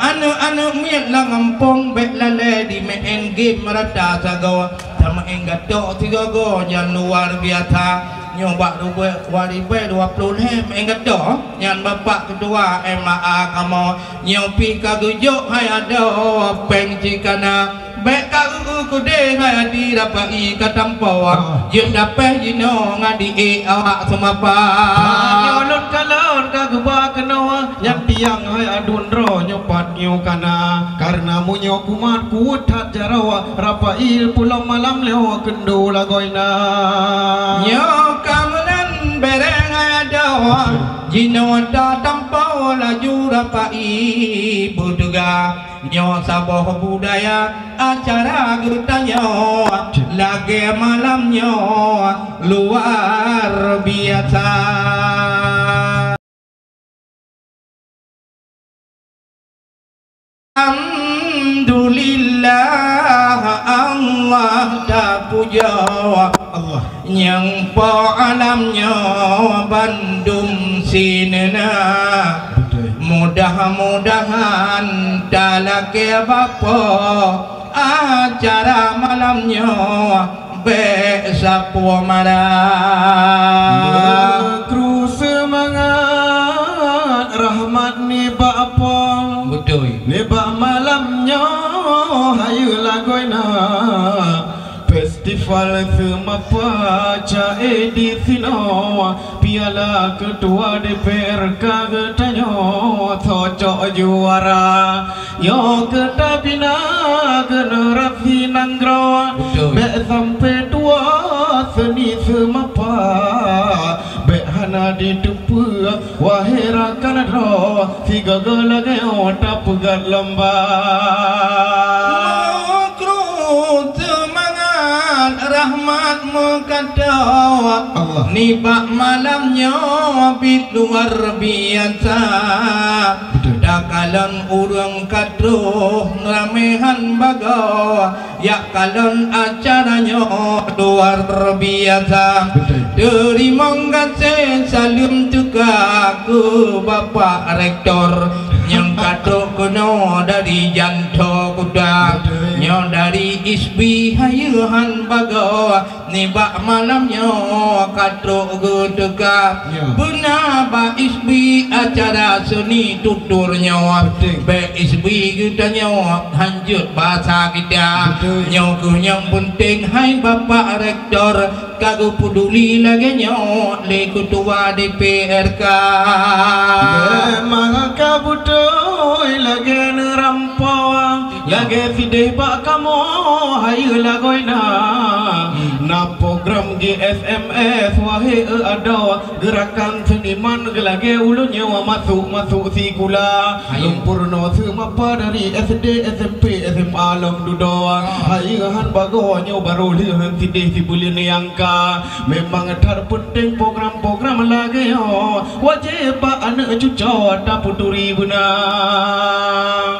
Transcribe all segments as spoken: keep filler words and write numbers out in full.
Aneuk-aneuk miet lam gampông bék lalée dimeu'en game rata sagoe, tameu'en gatok sigoe-goe nyang luar biasa. Nyoe bak ribée, dua ribée dua ploh lhée meu'en gatok nyan bapak ketua M A A kamoe. Nyoe pih ka geujok hai adoe péng cikana. Bék ka eu-eu keudeh hai Adi Rapai ka tampoe. Ah. Jeuet dapéh jinoe ngon di ék awak seumapa. Ah, nyoe lôn kalon ka geuba keunoe, nyan tiang hai aduen droe nyoe pat nyoe kana. Kareuna meunyoe kumat kuweuet that jaroe, Rapai pulang malam lheueh keundo lagoena. Nyoe ka meunan béreng hai adoe, jinoe ta tampoe laju Rapai beuteuga. Nyoe saboh budaya acara geutanyoe lagée malam nyoe luar biasa. Alhamdulillah, Allah tapujoe. Allah. Nyang po alam nyoe bandum sineuna. Beutôi. Mudah-mudahan talakée bapo acara malam nyoe bék sapeue mara. Beukru seumangat rahmat nibak Po. Beutôi. Nibak malam nyoe hayeue lagoena. Festival seumapa ca-e disinoe, piala ketua D P R ka geutanyoe socok juara. Nyoe keu tabina generasi nanggroe, beutôi, bék sampoe tuwoe seuni seumapa, bék hana jiteupeue. Wahé rakan droe, sigoe-goe lagée nyoe tapeugét lomba. Meukru seumangat rahmat meukato. Allah. Nibak malam nyoe bit luar biasa. Beutôi. Takalon ureuëng ka troh ramé han bagoe. Jak kalon acara nyoe luar biasa. Beutôi. Teurimong gaséh saleuem teuka keu Bapak Rektor nyang ka trok keunoe dari Janto Kuta. Beutôi. Nyoe dari Isbi hayeue han bagoe. Nibak malam nyoe ka trok geuteuka. Ya. Beuna bak Isbi acara seuni tutur nyoe. Beutôi. Bék Isbi geutanyoe hanjeuet basa kita. Beutôi. Nyoe keuh nyang peunteng hai Bapak Rektor ka geupeuduli lagée nyoe lé Ketua D P R K. Memang ka beutôi lagée neurampoe. Lagée sideh bak kamoe hayeue lagoena. Hmm. Na program G S M S wahé eu adoe, geurakan seuniman geulagée ulôn nyoe masôk-masôk sikula. Hayeue. Lôn peurunoe seumapa dari S D, S M P, S M A lom dudoe. Ah. Hayeue han bagoe nyoe barô lheueh han sideh sibuleuen nyang ka. Memang that peunteng program-program lagée nyoe. Wajéb bak aneuëk cucoe tapeuturi beuna.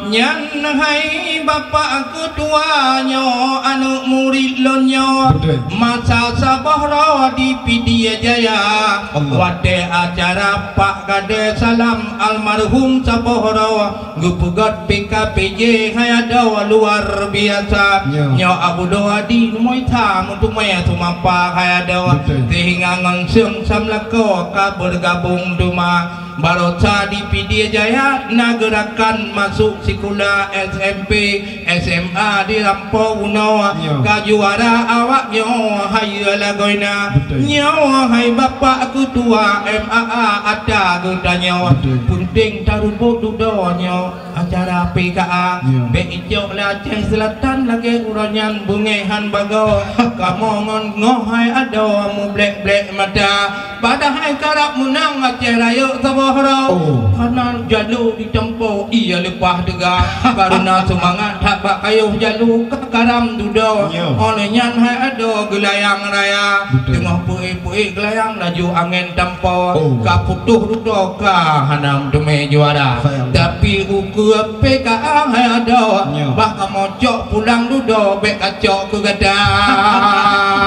Nyan hai Bapak Ketua nyoe aneuëk murit lôn nyoe. Beutôi. Masa saboh droe di Pidie Jaya. Allah. Watée acara Pak Kadé Salam almarhum saboh droe geupeugét P K P J hai adoe luar biasa. Ya. Nyoe Abu Doa di Lumoita meuteumé seumapa hai adoe. Beutôi. Sehingga ngon seung samlakoe ka beugabong teuma. Barosa di Pidie Jaya na geurakan masôk sikula S M P, S M A di Rampo Unoe. Ya. Ka juara awak nyoe hayeue lagoena. Beutôi. Nyoe hai Bapak Ketua M A A ata geutanyoe. Beutôi. Peunteng tarumpok dudoe nyoe. Acara P K A, ya, bék icok lé Aceh Selatan lagée uroe nyan beungéh han bagoe. Kamoe ngon ngoh hai adoe mublek-blek mata. Padahai karab meunang Aceh Rayeuk saboh droe. Oh. Hana jalô jitampo, ie leupah teuga. Kareuna seumangat that bak kayoh jalô ka karam dudoe. Ya. Óh lheueh nyan hai adoe geulayang raya. Beutôi. Teungoh peuék-peuék geulayang laju angén tampo. Oh. Ka putôh dudoe ka hana meuteumé juara. Sayang. Tapi ukeue P K A hai adoe, nyoe, bah kamoe cok pulang dudoe, bék kacok keu gata.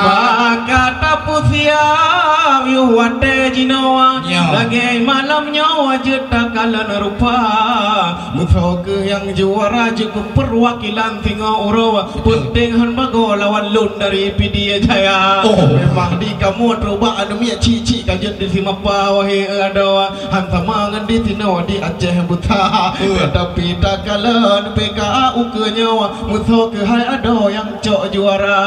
Maka tapeusiap Watèe jinoe, ya, lagèe malam nyoe jeuet takalon rupa. Musoh keuh nyang juara jeuet keu peuwakilan singoh uroe. Betul. Peunteng han bagoe lawan lôn dari Pidie Jaya. Oh. Memang di kamoe trok bak aneuk miet cik-cik ka jeuet di Simapa, wahé adoe. Han sama ngon di sinoe di Aceh Buta. Betul. Tapi takalon P K A ukeue nyoe. Musoh keuh hai adoe nyang cok juara.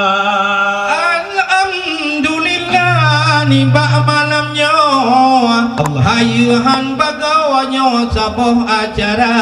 Alhamdulillah, nibak malam nyoe, Allah, hayeue han bagoe nyoe saboh acara.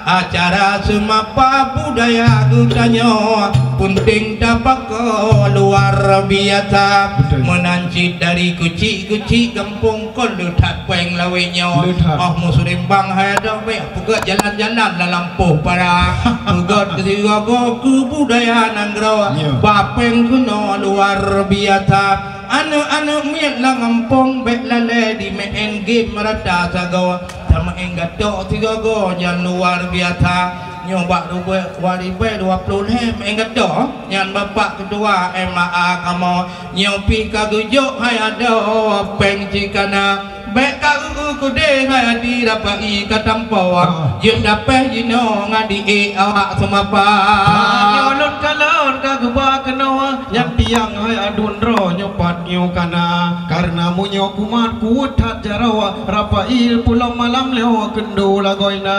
Acara seumapa budaya geutanyoe, peunteng tapakoe luar biasa. Betul. Meunan cit dari keuchik-keuchik gampông kon le that péng lawét nyoe. Le that. Oh, museurim bang hai adoe bèk peugöt jalan-jalan lam lampôh para. Peugöt sigoe-goe keu budaya nanggroe. Ya. Bak péng keunoe luar biasa. Aneuk-aneuk miet lam gampông bèk lalè jimeu'en game rata sagoe. Tameu'en gatok sigoe-goe nyang luar biasa. Nyoe bak ribèe, dua ribèe dua ploh lhèe meu'en gatok. Nyan bapak ketua M A A kamoe. Nyoe pih ka geujok hai adoe péng cit kana. Bèk ka eu-eu keudéh hai di rapai ka tampo. Ah. Jeuet dapéh jinoe ngon di ék awak seumapa. Ah, nyoe lôn kalon ka geuba keunoe, nyang tiang hai aduen droe nyoe pat nyoe kana. Kareuna meunyoe kumat kuweuet that jaroe, rapai pulo malam lheueh keundo lagoina.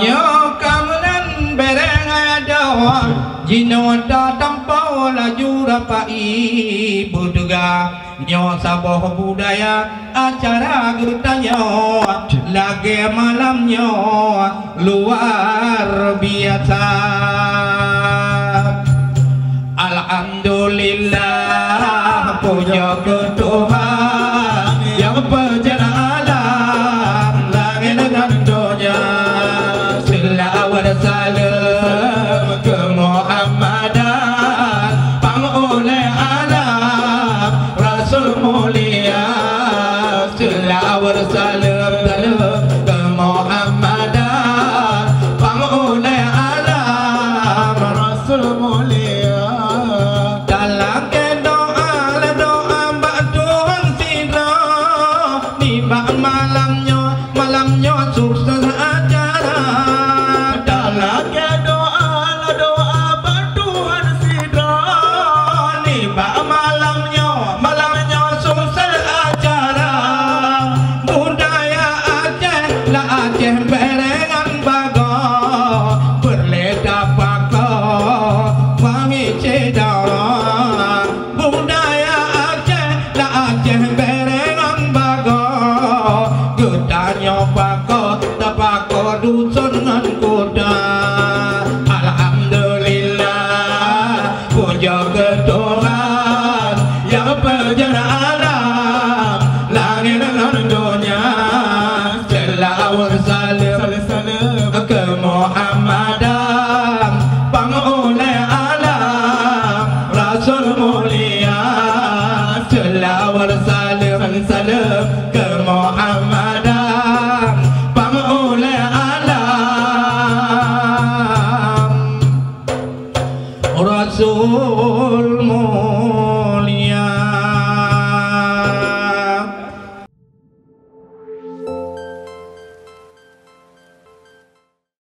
Nyoe ka meunan bèrèng hai adoe, jinoe tatampo laju rapai beuteuga. Nyoe saboh budaya acara geutanyoe, lagèe malam nyoe luar biasa. Alhamdulillah, pujoe keu Tuhan nyang peujeuet alam langèt ngon donya. Seulaweuet saleuem keu Muhammadan, panghulèe alam, Rasul mulia. Seulaweuet saleuem, saleuem keu Muhammadan, panghulèe alam, Rasul mulia. Talakèe doa, doa bak Tuhan sidroe, nibak malam nyoe, malam nyoe sukses acara. Talakèe doa, doa bak Tuhan sidroe, nibak malam nyoe, malam nyoe sukses acara. Budaya Aceh, lam Aceh bèrèng ngon bagoe, peureulèe tapakoe wangi syedara. Budaya Aceh, lam Aceh bèrèng ngon bagoe, geutanyoe pakoe, tapakoe dusun ngon kuta. Alhamdulillah, pujoe keu Tuhan nyang peujeuet alam langèt ngon donya. Seulaweuet saleuem, saleuem keu Muhammadan, panghulèe alam, Rasul mulia. Seulaweuet saleuem, saleuem keu Muhammadan, panghulèe alam, Rasul mu-